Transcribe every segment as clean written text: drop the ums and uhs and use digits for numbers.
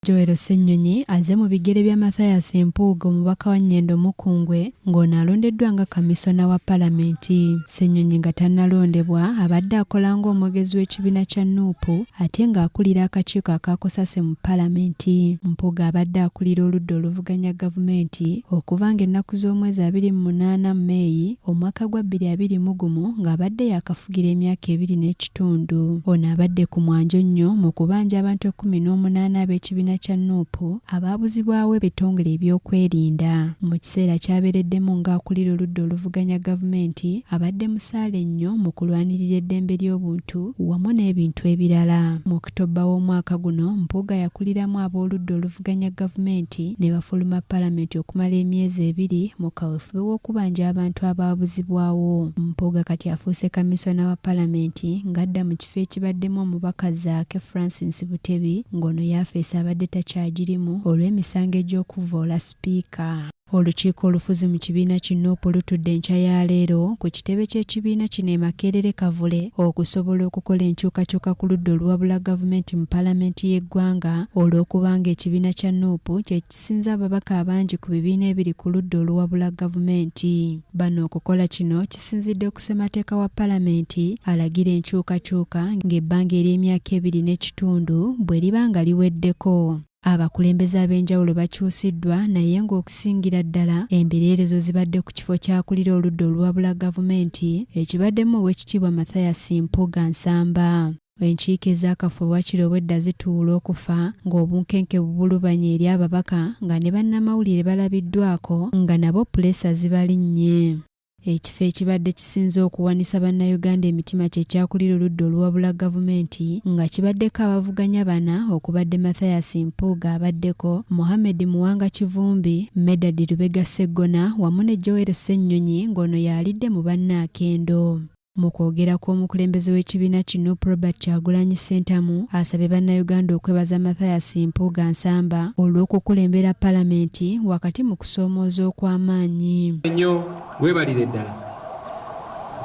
Joel Ssenyonyi azze mu bigere bya Mathias Mpuuga omubaka wa Nyendo Mukungwe ng'ono alondeddwa nga kamisona wa palamenti. Ssenyonyi nga tannalondebwa abadde akola ng'omwogezi w'ekibiina kya Nup ate ng'akulira akakiiko aka Cosase mu palamenti. Mpuuga abadde akulira oludda oluvuganya gavumenti okuva ng'ennaku z'omwezi 28 May omwaka gwa 2021 ng'abadde yaakafugira emyaka ebiri n'ekitundu. Ono abadde ku mwanjo nnyo mu kubanja abantu 18 ab'ekibiina kya Nup abaabuzibwawo ebitongole ebyokwerinda. Mu kiseera ky'abeereddemu ng'akulira oludda oluvuganya gavumenti, abadde musaale nnyo mu kulwanirira eddembe ly'obuntu wamu n'ebintu ebirala. Mu October w'omwaka guno, Mpuuga yakuliramu ab'oludda oluvuganya gavumenti ne bafuluma palamenti okumala emyezi ebiri mu kaweefube w'okubanja abantu abaabuzibwawo. Mpuuga kati afuuse kamisona wa palamenti ng'adda mu kifo ekibaddemu omubaka Zaake Francis Butebi ng'ono yafeesi abadde takyagirimu olw'emisango egy'okuvvoola sipiika. Olukiiko olufuzi mu kibiina ki Nup lutudde enkya ya leero ku kitebe ky'ekibiina kino e Makerere Kavule okusobola okukola enkyukakyuka ku ludda oluwabula gavumenti mu palamenti y'eggwanga olw'okuba ng'ekibiina kya Nup kye kisinza ababaka abangi ku bibiina ebiri ku ludda oluwabula gavumenti. Bano okukola kino kisinzidde ku ssemateeka wa palamenti alagira enkyukakyuka ng'ebbanga ery'emyaka ebiri n'ekitundu bwe liba nga liweddeko. Abakulembeze ab'enjawulo bakyusiddwa naye ng'okusingira ddala embireerezo zibadde ku kifo ky'akulira oludda oluwabula gavumenti ekibaddemu Oweekitiibwa Mathias Mpuuga Nsamba. Enkiiko ez'akafo wakiri obwedda zituula okufa ng'obunkenke bubulubanye eri ababaka nga ne bannamawulire balabiddwako nga nabo puleesa zibalinnye. Ekifo ekibadde kisinze okuwanisa Bannayuganda emitima kye ky'akulira oludda oluwabula gavumenti nga kibaddeko abavuganya bana okubadde Mathias Mpuuga abaddeko, Mohammed Muwanga Kivumbi, Medard Lubega Sseggona wamu ne Joel Ssennyonyi ng'ono y'alidde mu banne akendo. Mu kwogera kw'omukulembeze w'ekibiina ki Nup Robert Kyagulanyi Ssentamu asabye Bannayuganda okwebaza Mathias Mpuuga Nsamba olw'okukulembera Palamenti wakati mu kusoomooza okw'amaanyi. Nnyo weebalire ddala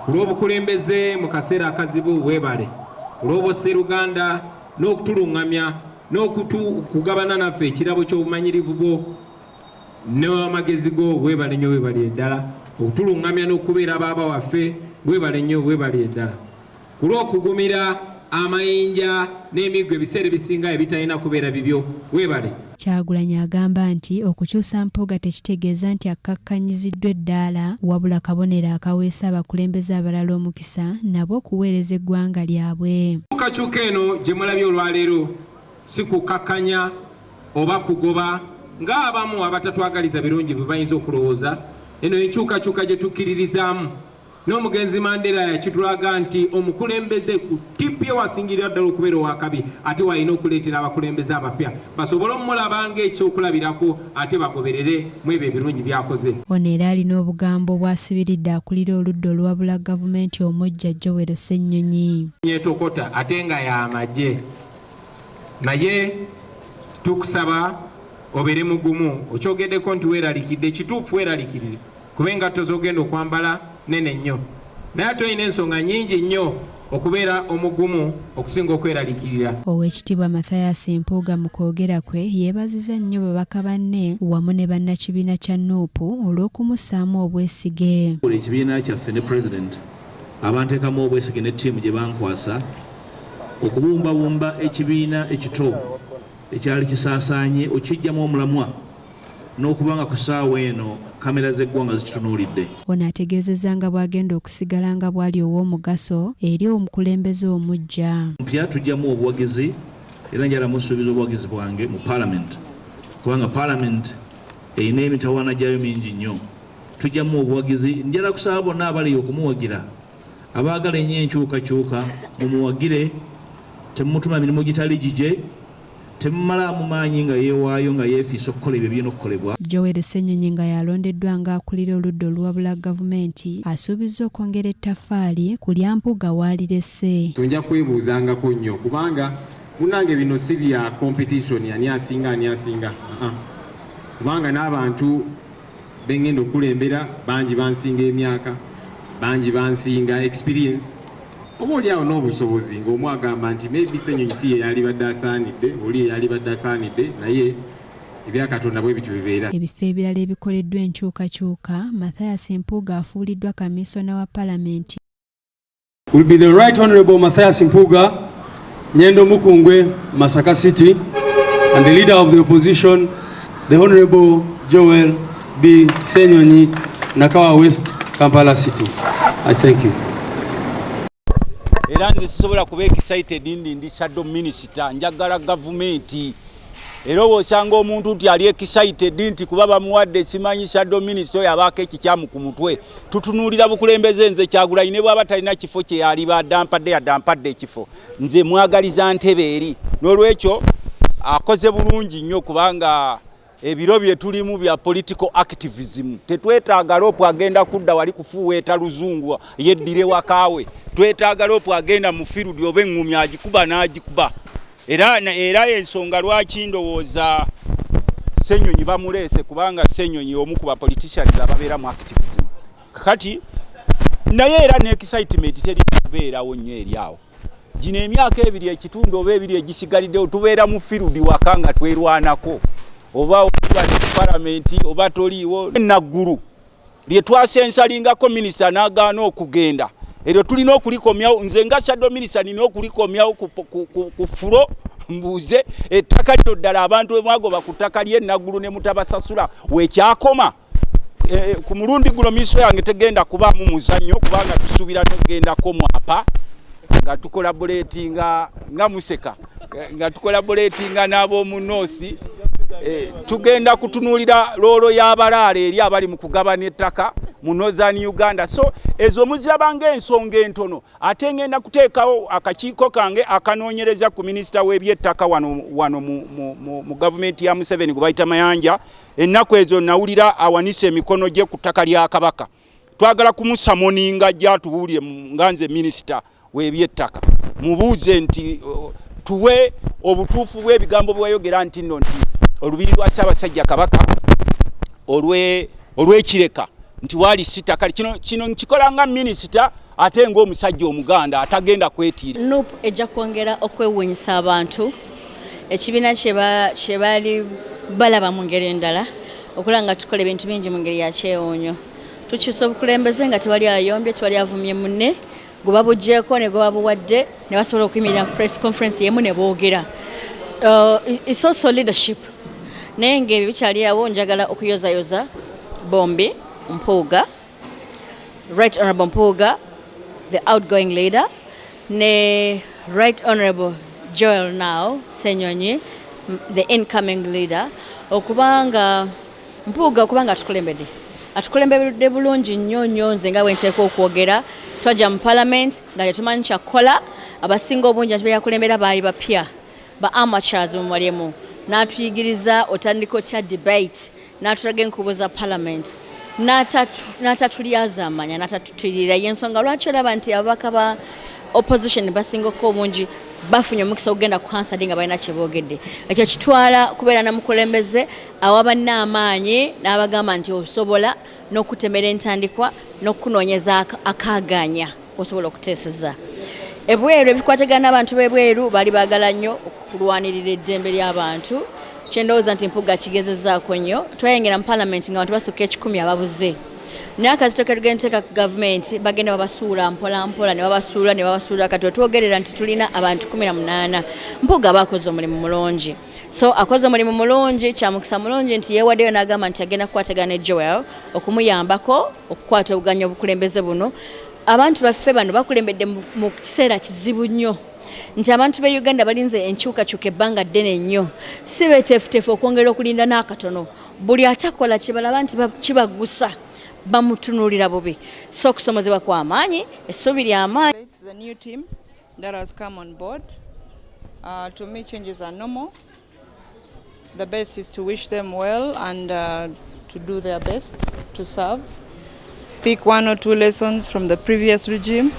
olw'obukulembeze mu kaseera akazibu, weebale olw'obwosseruganda n'okutulungamya n'okugabana naffe ekirabo ky'obumanyirivu bwo n'amagezi go. Weebale nnyo, weebalire ddala okutulungamya n'okubeera baaba waffe. Weebale nnyo, weebalire ddala ku lw'okugumira amayinja n'emiggo ebiseera ebisinga ebitalina kubeera bibyo. Weebale. Kyagulanyi agamba nti okukyusa Mpuuga tekitegeeza nti akkakkanyiziddwa eddaala wabula kabonero akaweesa abakulembeze abalala omukisa nabo okuweereza eggwanga lyabwe. Enkyukakyuka eno gye mulabye olwaleero si kukkakkanya oba kugoba ng'abamu abatatwagaliza birungi bwe bayinza okulowooza. Eno enkyukakyuka gye tukkiririzaamu. N'omugenzi Mandela yakitulaga nti omukulembeze ku ttipu ye wasingirira ddala okubeera ow'akabi ate w'alina okuleetera abakulembeze abapya basobole omulaba ng'ekyokulabirako ate bagoberere mu ebyo ebirungi by'akoze. Ono era alina obugambo bw'asibiridde akulira oludda oluwabula gavumenti omuggya Joel Ssennyonyi. Etokota ate nga y'amagye. Naye tukusaba obeere mugumu. Okyogeddeko nti weeralikidde, kituufu weeralikirire kuba engatto z'ogenda okwambala nnene nnyo, naye ate olina ensonga nnyingi nnyo okubeera omugumu okusinga okweralikirira. Oweekitiibwa Mathias Mpuuga mu kwogera kwe yeebazizza nnyo babaka banne wamu ne bannakibiina kya Nup olw'okumussaamu obwesige. Ekibiina kyaffe ne President abanteekamu obwesige ne ttiimu gye bankwasa okubumbabumba ekibiina ekito ekyali kisaasaanye okiggyamu omulamwa n'okuba nga ku ssaawa eno kkamera z'eggwanga zikitunuulidde. Ono ategeezezza nga bw'agenda okusigala nga bw'ali ow'omugaso eri omukulembeze omuggya. Mpya tujjamu obuwagizi era njagala musuubiza obuwagizi bwange mu Palamenti kubanga Palamenti erina emitawaana gyayo mingi nnyo. Tujjamu obuwagizi, njagala kusaba bonna abali okumuwagira. Abaagala ennyo enkyukakyuka mumuwagire, temumutuma mirimu gitali gigye, temumalaamu maanyi nga yeewaayo nga yeefiisa okukola ebyo ebirina okukolebwa. Joel Ssenyonyi nga y'alondeddwa ng'akulira oludda oluwabula gavumenti asuubizza okwongera ettaffaali ku lya Mpuuga w'alirese. So nja kwebuuzangako nnyo kubanga munnange bino si bya competition ani asinga ani asinga, uh-uh. Kubanga n'abantu bengenda okukulembera bangi bansinga emyaka, bangi bansinga experience. Oba oli awo n'obusobozi ng'omu agamba nti maybe Ssenyonyi si ye yalibadde asaanidde, oli ye yalibadde asaanidde, naye ebya Katonda bwe bityo bibeera. Ebifo ebirala ebikoleddwa enkyukakyuka, Mathias Mpuuga afuuliddwa kamiisona wa palamenti. Will be the Right Honorable Mathias Mpuuga, Nyendo Mukungwe, Masaka City, and the Leader of the Opposition, the Honorable Joel B. Ssenyonyi, Nakawa West, Kampala City. I thank you. Era nze sisobola kuba excited ndi shadow minister, njagala gavumenti. Era oba osanga omuntu nti ali excited nti kuba bamuwadde simanyi shadow minister, oyo abaako ekikyamu ku mutwe. Tutunuulira bukulembeze. Nze Kyagulanyi ne bw'aba talina kifo kye yaliba adampadde, yadampadde ekifo, nze mwagaliza ntebe eri. N'olwekyo akoze bulungi nnyo, kubanga ebiro bye tulimu bya political activism. Tetwetaaga LOP agenda kudda wali kufuuweeta luzungu yeddire wakaawe. Twetaaga LOP agenda mu field, oba eŋŋumi agikuba n'agikuba. Era ensonga lwaki ndowooza Ssenyonyi bamuleese, kubanga Ssenyonyi omu ku bapoliticians ababeera mu activism. Kakati naye era ne excitement teri kubeerawo nnyo eri awo. Gino emyaka 2 ekitundu oba 2 egisigaliddewo, tubeera mu field waka nga twerwanako, oba oba ne palamenti oba toliiwo. Naggulu lye twasensalingako minisita n'agaana okugenda, eryo tulina okulikomyawo. Nze nga shadow minister nina okulikomyawo ku floor, mbuuze ettaka lino ddala abantu bemwagoba ku ttaka ly'ennaggulu ne mutabasasula wekyakoma. Ku mulundi guno miiso yange tegenda kubaamu muzannyo, kubanga tusuubira n'okugendako mwapa nga tucollaboratinga nga museka, nga tucollaboratinga n'ab'omu North. Tugenda kutunuulira role y'abalaalo eri abali mu kugabana ettaka mu Northern Uganda. So ezo muziraba ng'ensonga entono. Ate ngenda kuteekawo akakiiko kange akanoonyereza ku minisita w'ebyettaka wano mu gavumenti ya Museveni gwe bayita Mayanja. Ennaku ezo nawulira awanise emikono gye ku ttaka lya Kabaka. Twagala kumusummoninga ajja atubuulire. Nga nze minisita w'ebyettaka, mubuuze nti tuwe obutuufu bw'ebigambo bweyogera nti nno nti olubiri lwa Ssaabasajja Kabaka olw'ekireka nti waali si ttaka. Kino nkikola nga minisita ate ng'omusajja Omuganda atagenda kwetiira. NUP ejja kwongera okwewuunyisa abantu. Ekibiina kye baali balaba mu ngeri endala, okulaba nga tukola ebintu bingi mu ngeri ya kyewuunyo. Tukyusa obukulembeze nga tewali ayombye, tewali avumye munne, gwe babugyeko ne gwe babuwadde ne basobola okuyimirira ku press conference yemu ne boogera. It's also leadership. Naye ng'ebyo bikyali awo, njagala okuyozayoza bombi, Mpuuga, Right Honorable Mpuuga, the outgoing leader, ne Right Honorable Joel now Ssenyonyi, the incoming leader, okubanga Mpuuga okubanga atukulembedde bulungi nnyo nnyo. Nze nga bwe nteeka okwogera, twajja mu parliament nga tetumanyi kyakukola. Abasinga obungi anti beyakulembera baali bapya, ba amateurs mu mulimu. N'atuyigiriza otandika otya debate, n'atulaga enkubo za parliament, n'atatulyazaamanya, n'atatutirira. Yensonga lwaki olaba nti ababaka ba opposition basingako obungi bafunye omukisa okugenda ku Hansard nga balina kye boogedde. Ekyo kitwala kubeera na mukulembeze awa banna amaanyi n'abagamba nti osobola n'okutemera entandikwa n'okunoonyeza akaaganya osobola okuteeseza ebweru. Ebikwatagana n'abantu b'ebweru, baali baagala nnyo okulwanirira eddembe ly'abantu, kyendowooza nti Mpuuga kigezezaako nnyo. Twayingira mu palamenti nga abantu basukka 100 ababuze, naye akazito ketugenda teeka ku gavumenti, bagenda babasuula mpola mpola, ne babasuula, ne babasuula. Kati wetwogerera nti tulina abantu 18. Mpuuga aba akoze omulimu mulungi. So akoze omulimu mulungi, kyamukisa mulungi nti yeewaddeyo n'agamba nti agenda kukwatagana ne Joel okumuyambako okukwata obuganya obukulembeze buno. Abantu baffe bano bakulembedde mu kiseera kizibu nnyo, nti abantu b'e Uganda balinze enkyukakyuka ebbanga ddene nnyo. Si beeteefuteefu okwongera okulinda n'akatono. Buli atakola kyebalaba nti kibagusa, bamutunuulira bubi. So okusomozebwa kw'amaanyi, essuubi ly'amaanyi. The new team that has come on board. To me, changes are normal. The best is to wish them well and to do their best to serve. Pick one or two lessons from the previous regime.